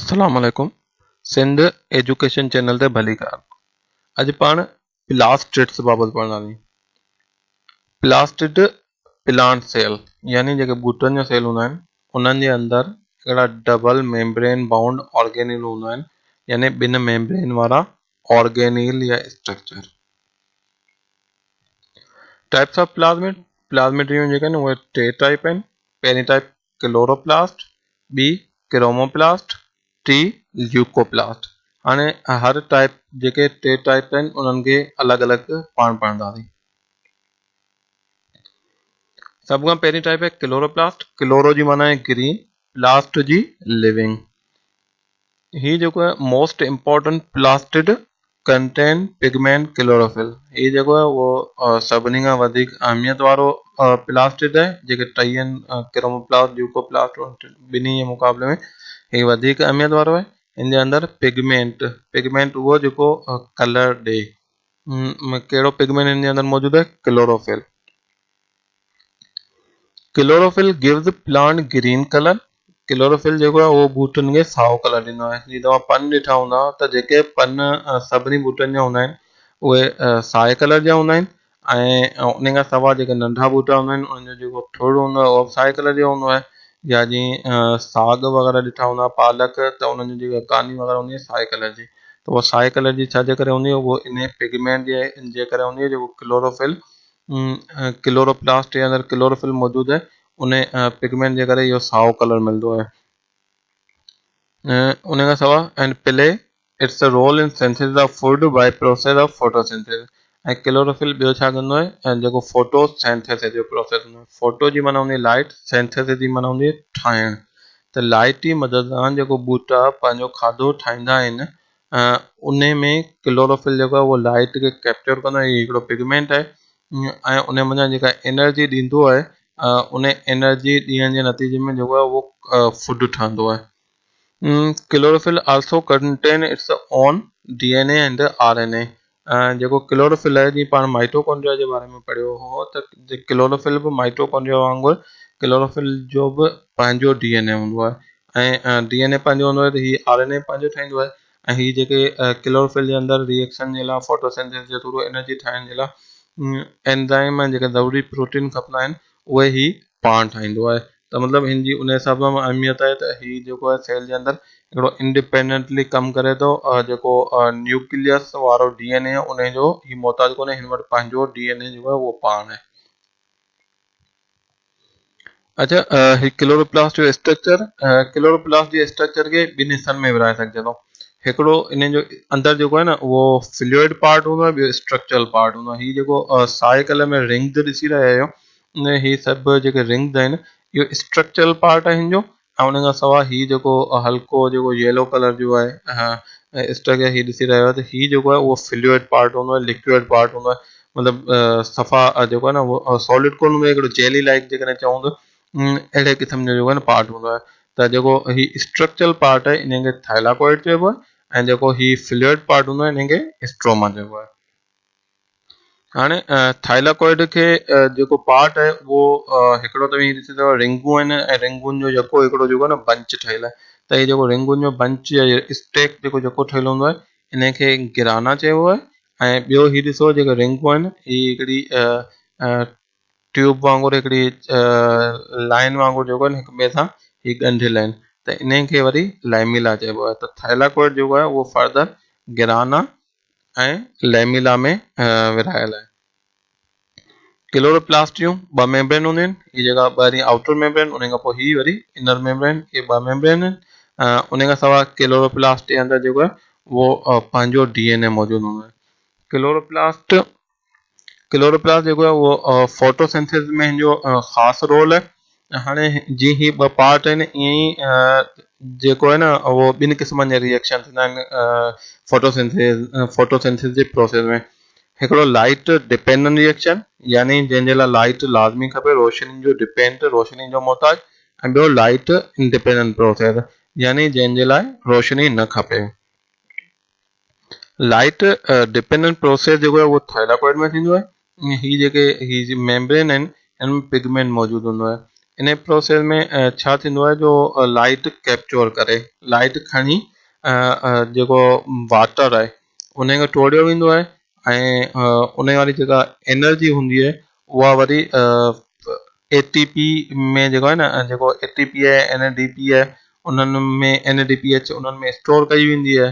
السلام عليڪم Sindh education channel تي ڀليڪار. اڄ پاڻ پلاسٽڊس بابت پڙهنداسين. پلاسٽڊ پلانٽ سيل يعني جيڪي ٻوٽن جا سيل هوندا آهن انهن جي اندر هڪڙا ڊبل ميمبرين بائونڊ آرگينيل هوندا آهن يعني ٻن ميمبرين وارا آرگينيل يا structure. Types of plasmid, plasmid جون جيڪي آهن اهي ٽي ٽائپ آهن. پهرين ٽائپ ڪلوروپلاسٽ، ٻي ڪروموپلاسٽ، ٽي ليوڪوپلاسٽ. هاڻي هر ٽائپ جيڪي ٽي ٽائپ آهن انهن کي الڳ الڳ پاڻ پڙهنداسين. سڀ کان پهرين ٽائپ آهي ڪلوروپلاسٽ. ڪلورو جي معنيٰ آهي گرين، پلاسٽ جي ليونگ. هي جيڪو آهي most important plastid contain pigment chlorophyll. هي جيڪو آهي اهو سڀني کان وڌيڪ اهميت وارو پلاسٽڊ آهي. جيڪي ٽئي آهن ڪروموپلاسٽ، ليوڪوپلاسٽ، ٻنهي جي مقابلي ۾ هي وڌيڪ اهميت وارو آهي. هن جي اندر پگمينٽ، پگمينٽ اهو جيڪو ڪلر ڏي. ڪهڙو پگمينٽ هن جي اندر موجود آهي؟ Chlorophyll. Chlorophyll gives plant green colour, chlorophyll جيڪو آهي اهو ٻوٽن کي سائو ڪلر ڏيندو آهي. جيئن توهان پن ڏٺا هوندا ته جيڪي پن سڀني ٻوٽن جا هوندا آهن اهي سائي ڪلر جا هوندا آهن ۽ ان کان سواء جيڪي ننڍا ٻوٽا هوندا آهن انهن جو جيڪو ٿڙ هوندو آهي اهو به سائي ڪلر جو هوندو آهي يا جيئن ساڳ وغيره ڏٺا هوندا پالڪ ته انهن جي جيڪا ڪاني وغيره هوندي آهي سائي ڪلر جي ته اها سائي ڪلر جي ڇا جي ڪري هوندي آهي اهو ان پگمينٽ جي ڪري هوندي آهي جيڪو ڪلوروفل ڪلوروپلاسٽ جي اندر ڪلوروفل موجود آهي ان پگمينٽ جي ڪري اهو سائو ڪلر ملندو آهي ان کان سواء and play its role in synthesis of food by process of photosynthesis ۽ chlorophyll ٻيو ڇا ڪندو آهي ۽ جيڪو فوٽو سينٿيسس جو پروسيس هوندو آهي فوٽو جي معنيٰ هوندي لائٽ سينٿيسس جي معنيٰ هوندي ٺاهڻ ته لائٽ جي مدد سان جيڪو ٻوٽا پنهنجو کاڌو ٺاهيندا آهن انهي ۾ ڪلوروفل جيڪو آهي اهو لائٽ کي ڪيپچر ڪندو آهي هي هڪڙو پگمينٽ آهي ۽ انهي منجهان جيڪا انرجي ڏيندو آهي انهي انرجي ڏيڻ جي نتيجي ۾ جيڪو آهي اهو فوڊ ٺهندو آهي. Chlorophyll also contain its own D N A and R N A. جيڪو ڪلوروفل آهي جيئن پاڻ مائٽوڪونڊريا جي باري ۾ پڙهيو هو ته ڪلوروفل به مائٽوڪونڊريا وانگر ڪلوروفل جو به پنهنجو ڊي اين اي هوندو آهي ۽ ڊي اين اي پنهنجو هوندو آهي ته هي آر اين اي پنهنجو ٺاهيندو آهي ۽ هي جيڪي ڪلوروفل جي اندر ريئيڪشن جي لاء فوٽوسينٿيسس جي ٿرو انرجي ٺاهڻ جي لاء اينزائم ۽ جيڪي ضروري پروٽين کپندا آهن اهي هي پاڻ ٺاهيندو آهي ته مطلب هن جي ان حساب سان اهميت آهي ته هي جيڪو آهي سيل جي اندر هڪڙو انڊيپينڊنٽلي ڪم ڪري ٿو جيڪو نيوڪليس وارو ڊي اين اي ان جو هي محتاج ڪونهي هن وٽ پنهنجو ڊي اين اي جيڪو آهي اهو پاڻ آهي. اچها هي ڪلوروپلاسٽ جو اسٽرڪچر، ڪلوروپلاسٽ جي اسٽرڪچر کي ٻن حصن ۾ ورهائي سگهجي ٿو. هڪڙو ان جو اندر جيڪو آهي نه اهو فلوئڊ پارٽ هوندو آهي ٻيو اسٽرڪچرل پارٽ هوندو آهي. هي جيڪو سائي ڪلر ۾ رنگز ڏسي رهيا آهيو هي سڀ جيڪي رنگز آهن اهو اسٽرڪچرل پارٽ آهي هن جو ۽ ان کان سواء هي جيڪو هلڪو جيڪو ييلو ڪلر جو آهي اسٽرڪچر هي ڏسي رهيو آهي ته هي جيڪو آهي اهو فلوئڊ پارٽ هوندو آهي لڪوئڊ پارٽ هوندو آهي مطلب صفا جيڪو آهي نه اهو سالڊ ڪونه هوندو آهي هڪڙو جيلي لائڪ جيڪڏهن چئون ته اهڙي قسم جو جيڪو آهي نه پارٽ هوندو آهي ته جيڪو هي اسٽرڪچرل پارٽ آهي ان کي ٿائلاڪوئڊ چئبو آهي ۽ جيڪو هي فلوئڊ پارٽ هوندو آهي ان کي اسٽروما چئبو آهي. هاڻي ٿائلاڪوئڊ کي جيڪو پارٽ آهي اهو هڪڙو ته ڏسي ٿو رنگون آهن ۽ رنگون جو يڪو هڪڙو جيڪو آهي نه بنچ ٺهيل آهي ته هي جيڪو رنگون جو بنچ يا اسٽيڪ جيڪو يڪو ٺهيل هوندو آهي ان کي گرانا چئبو آهي ۽ ٻيو هي ڏسو جيڪي رنگون آهن هي هڪڙي ٽيوب وانگر هڪڙي لائن وانگر جيڪو آهي هڪ ٻئي سان هي ڳنڍيل آهن ته انهن کي وري لائميلا چئبو آهي ته ٿائلاڪوئڊ جيڪو آهي اهو فردر گرانا ۽ ليميلا ۾ ورهايل آهي. ڪلوروپلاسٽ جون ٻه ميمبرين هونديون آهن، هي جيڪا ٻاهرين آئوٽر ميمبرين ان کان پوء هي وري انر ميمبرين، اهي ٻه ميمبرين آهن. ان کان سواء ڪلوروپلاسٽ جي اندر جيڪو آهي اهو پنهنجو ڊي اين اي موجود هوندو آهي. ڪلوروپلاسٽ ڪلوروپلاسٽ جيڪو آهي اهو فوٽوسنٿيسس ۾ هن جو خاص رول آهي. هاڻي جيئن هي ٻه پارٽ آهن ائين ئي جيڪو آهي نه اهو ٻن قسمن جا ريئيڪشن ٿيندا آهن فوٽوسنٿيسس فوٽوسنٿيسس جي پروسيس ۾ هڪڙو لائٽ ڊپينڊنٽ ريئيڪشن يعني جنهن جي لاء لائٽ لازمي کپي روشني جو ڊپينڊ روشني جو محتاج ۽ ٻيو لائٽ انڊيپينڊنٽ پروسيس يعني جنهن جي لاء روشني نه کپي. لائٽ ڊپينڊنٽ پروسيس جيڪو آهي اهو ٿائلاڪوئڊ ۾ ٿيندو آهي ۽ هي جيڪي هي جي ميمبرين آهن هن ۾ پگمينٽ موجود هوندو آهي. ان پروسيس ۾ ڇا ٿيندو آهي جو لائٽ ڪيپچر ڪري لائٽ کڻي جيڪو واٽر آهي ان کي ٽوڙيو ويندو آهي ۽ ان واري جيڪا انرجي هوندي آهي اها وري اي ٽي پي ۾ جيڪو آهي نه جيڪو اي ٽي پي آهي اين اي ڊي پي آهي انهن ۾ اين اي ڊي پي ايڇ انهن ۾ اسٽور ڪئي ويندي آهي.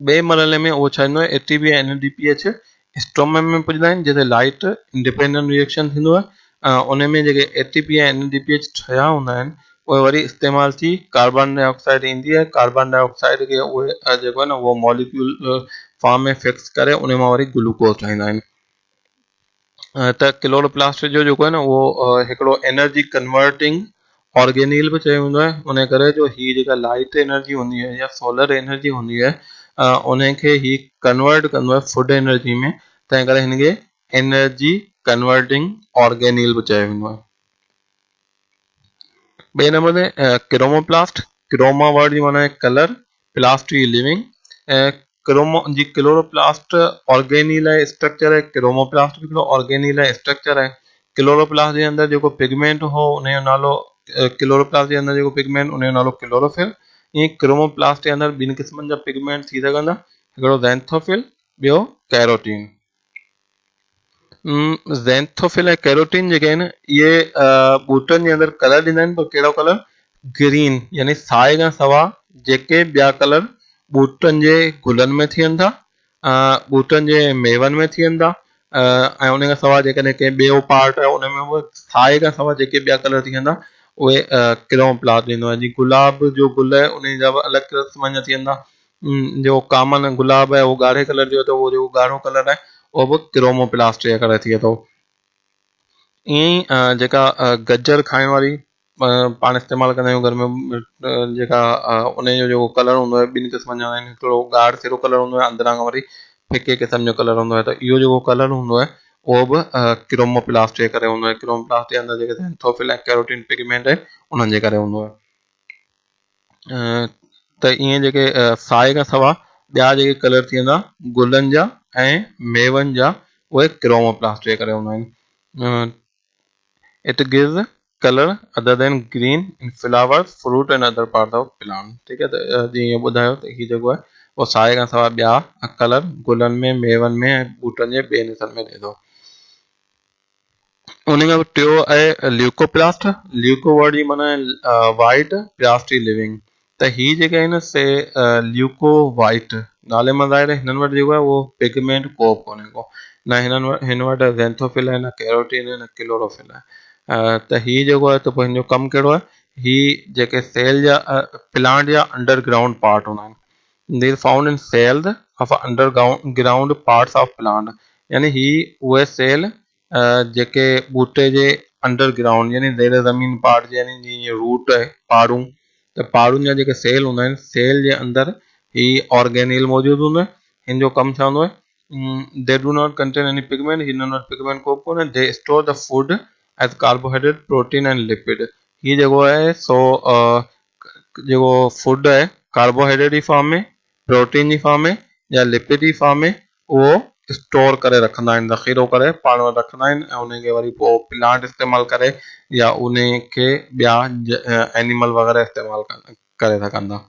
ٻئي مرحلي ۾ اهو ڇا ٿيندو آهي A T P ۽ N D P H stroma ۾ پڄندا آهن جتي لائٽ انڊيپينڊنٽ ريئيڪشن ٿيندو آهي ۽ ان ۾ جيڪي A T P ۽ N D P H ٺهيا هوندا آهن اهي وري استعمال ٿي ڪاربان ڊاء آڪسائيڊ ايندي آهي ڪاربان ڊاء آڪسائيڊ کي اهي جيڪو آهي نه اهو ماليڪيول فارم ۾ فڪس ڪري ان مان وري گلوڪوز ٺاهيندا آهن ته ڪلوروپلاسٽ جو جيڪو آهي نه اهو هڪڙو انرجي ڪنورٽنگ آرگينيل به چيو ويندو آهي ان ڪري جو هي جيڪا لائٽ انرجي هوندي آهي يا سولر انرجي هوندي آهي ان کي هي ڪنورٽ ڪندو آهي فوڊ انرجي ۾ تنهن ڪري هن کي انرجي ڪنورٽنگ آرگينيل به چيو ويندو آهي. ٻئي نمبر تي ڪروموپلاسٽ، ڪروما ورڊ جي معنيٰ آهي ڪلر، پلاسٽ جي ليونگ ۽ ڪرومو جي ڪلوروپلاسٽ آرگينيل آهي اسٽرڪچر آهي ڪروموپلاسٽ به هڪڙو آرگينيل آهي اسٽرڪچر آهي ڪلوروپلاسٽ جي اندر جيڪو پگمينٽ هو ان جو نالو ڪلوروپلاسٽ جي اندر جيڪو پگمينٽ ان جو نالو ڪلوروفل ائين ڪروموپلاسٽ جي اندر ٻن قسمن جا پگمينٽ ٿي سگهن ٿا هڪڙو زينٿوفل ٻيو ڪيروٽين. زينٿوفل ۽ ڪيروٽين جيڪي آهن اهي ٻوٽن جي اندر ڪلر ڏيندا آهن پر ڪهڙو ڪلر گرين يعني سائي کان سوا جيڪي ٻيا ڪلر ٻوٽن جي گلن ۾ ٿين ٿا ٻوٽن جي ميون ۾ ٿين ٿا ۽ ان کان سوا جيڪڏهن ڪنهن ٻيو پارٽ آهي ان ۾ به سائي کان سوا جيڪي ٻيا ڪلر ٿين ٿا اهي ڪروم پلاس ڏيندو آهي جيئن گلاب جو گل آهي ان جا به الڳ قسمن جا ٿين ٿا جو ڪامن گلاب آهي اهو ڳاڙهي ڪلر جو آهي ته اهو جيڪو ڳاڙهو ڪلر آهي اهو به ڪروموپلاسٽ جي ڪري ٿئي ٿو. ائين ئي جيڪا گجر کائڻ واري پاڻ استعمال ڪندا آهيون گهر ۾ جيڪا ان جو جيڪو ڪلر هوندو آهي ٻن قسمن جا هوندا آهن هڪڙو ڳاڙهسرو ڪلر هوندو آهي اندران کان وري ڦڪي قسم جو ڪلر هوندو آهي ته اهو جيڪو ڪلر هوندو آهي اهو به ڪروموپلاسٽ جي ڪري هوندو آهي ڪروموپلاسٽ جي اندر جيڪي زينٿوفل ۽ ڪيروٽين پگمينٽ آهن انهن جي ڪري هوندو آهي. ته ائين جيڪي سائي کان سوا ٻيا جيڪي ڪلر ٿي ويندا گلن جا ۽ ميون جا اهي ڪروموپلاسٽ جي ڪري هوندا آهن it gives colour other than green in flowers fruit and other parts of plant ٺيڪ آهي ته جيئن اهو ٻڌايو ته هي جيڪو آهي اهو سائي کان سوا ٻيا ڪلر گلن ۾ ميون ۾ ۽ ٻوٽن جي ٻين حصن ۾ ڏئي ٿو. ان کان پوء ٽيو آهي ليوڪوپلاسٽ، ليوڪو ورڊ جي معنيٰ آهي وائيٽ، پلاسٽ جي ليونگ ته هي جيڪي آهن سي ليوڪو وائيٽ نالي مان ظاهر آهي هنن وٽ جيڪو آهي اهو پگمينٽ ڪو به ڪونهي ڪو نه هنن وٽ هن وٽ زينٿوفل آهي نه ڪيروٽين آهي نه ڪلوروفل آهي ته هي جيڪو آهي ته پوء هن جو ڪم ڪهڙو آهي هي جيڪي سيل جا پلانٽ جا انڊر گرائونڊ پارٽ هوندا آهن They are found in cells of underground parts of plant يعني هي اهي سيل جيڪي ٻوٽي جي انڊر گرائونڊ يعني زير زمين پارٽ يعني جيئن روٽ آهي پاڙون ته پاڙون جا جيڪي سيل هوندا آهن سيل جي اندر هي آرگينيل موجود هوندو آهي هن جو ڪم ڇا هوندو آهي they do not contain any pigment هنن وٽ پگمينٽ ڪو به ڪونهي they store the food as carbohydrate protein and lipid هي جيڪو آهي سو جيڪو فوڊ آهي ڪاربوهائيڊريٽ جي فارم ۾ پروٽين جي فارم ۾ يا لپڊ جي فارم ۾ اهو اسٽور ڪري رکندا آهن ذخيرو ڪري پاڻ وٽ رکندا آهن ۽ ان کي وري پوء پلانٽ استعمال ڪري يا ان کي ٻيا اينيمل وغيره استعمال ڪري سگهن ٿا.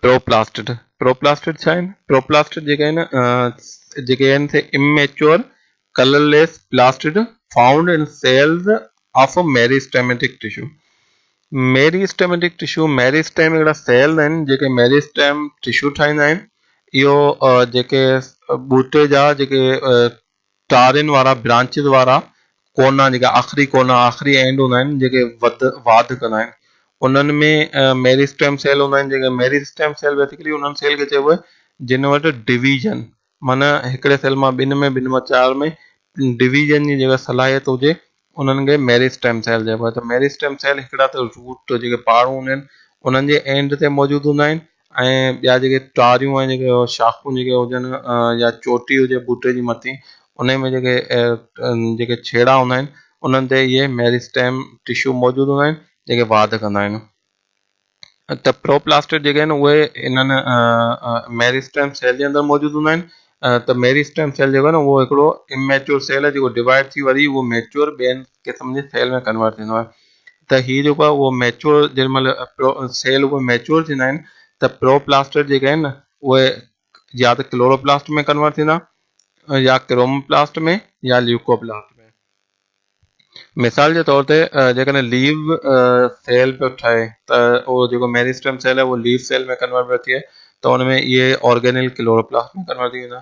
پروپلاسٽڊ پروپلاسٽڊ ڇا آهن پروپلاسٽڊ جيڪي آهن جيڪي آهن سي immature colourless plastid found in cells of meristematic tissue meristematic tissue meristem هڪڙا سيل آهن جيڪي ميريسٽيم ٽشو ٺاهيندا آهن اهو جيڪي ٻوٽي جا جيڪي ٽارين وارا برانچز وارا ڪونا جيڪا آخري ڪونا آخري اينڊ هوندا آهن جيڪي وڌ واڌ ڪندا آهن انهن ۾ ميريسٽيم سيل هوندا آهن جيڪي ميريسٽيم سيل بيسيڪلي انهن سيل کي چئبو آهي جن وٽ ڊويزن معنيٰ هڪڙي سيل مان ٻن ۾ ٻن مان چار ۾ ڊويزن جي جيڪا صلاحيت هجي انهن کي ميريسٽيم سيل چئبو آهي ته ميريسٽيم سيل هڪڙا ته روٽ جيڪي پاڙون هونديون آهن انهن جي اينڊ تي موجود هوندا آهن ۽ ٻيا جيڪي ٽاريون ۽ جيڪي شاخون جيڪي هجن يا چوٽي هجي ٻوٽي جي مٿي ان ۾ جيڪي جيڪي ڇيڙا هوندا آهن انهن تي اهي ميريسٽيم ٽشو موجود هوندا آهن جيڪي واڌ ڪندا آهن. ته پروپلاسٽڊ جيڪي آهن اهي انهن ميرسٽيم سيل جي اندر موجود هوندا آهن ته ميريسٽيم سيل جيڪو آهي نه اهو هڪڙو اميچور سيل آهي جيڪو ڊوائيڊ ٿي وري اهو ميچور ٻين قسم جي سيل ۾ ڪنورٽ ٿيندو آهي ته هي جيڪو آهي اهو ميچور جنهن مهل سيل اهي ميچور ٿيندا آهن ته پروپلاسٽ جيڪي آهن نه اهي يا ته ڪلوروپلاسٽ ۾ ڪنورٽ ٿيندا يا ڪروموپلاسٽ ۾ يا ليوڪوپلاسٽ ۾. مثال جي طور تي جيڪڏهن ليو سيل پيو ٺهي ته اهو جيڪو ميريسٽم سيل آهي اهو ليف سيل ۾ ڪنورٽ پيو ٿئي ته ان ۾ اهي آرگينل ڪلوروپلاسٽ ۾ ڪنورٽ ٿي ويندا.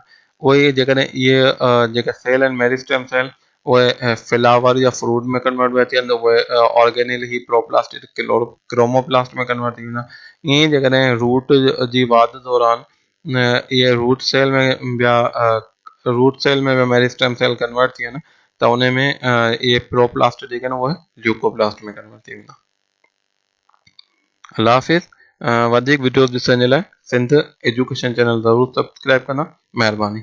اهي جيڪڏهن اهي جيڪا سيل آهن ميريسٽم سيل اهي فلاور يا فروٽ ۾ ڪنورٽ پيا ٿين ته اهي آرگينل هي پروپلاسٽ ڪروموپلاسٽ ۾ ڪنورٽ ٿي ويندا. ائين ئي جيڪڏهن روٽ جي واڌ دوران اهي روٽ سيل ۾ ٻيا روٽ سيل ۾ ميرسٽم سيل ڪنورٽ ٿي وڃن ته ان ۾ اهي پروپلاسٽ جيڪي آهن اهي ليوڪوپلاسٽ ۾ ڪنورٽ ٿي ويندا. الله حافظ وڌيڪ وڊيوز ڏسڻ جي لاء سنڌ ايجوڪيشن چينل ضرور سبسڪرائب ڪندا مهرباني.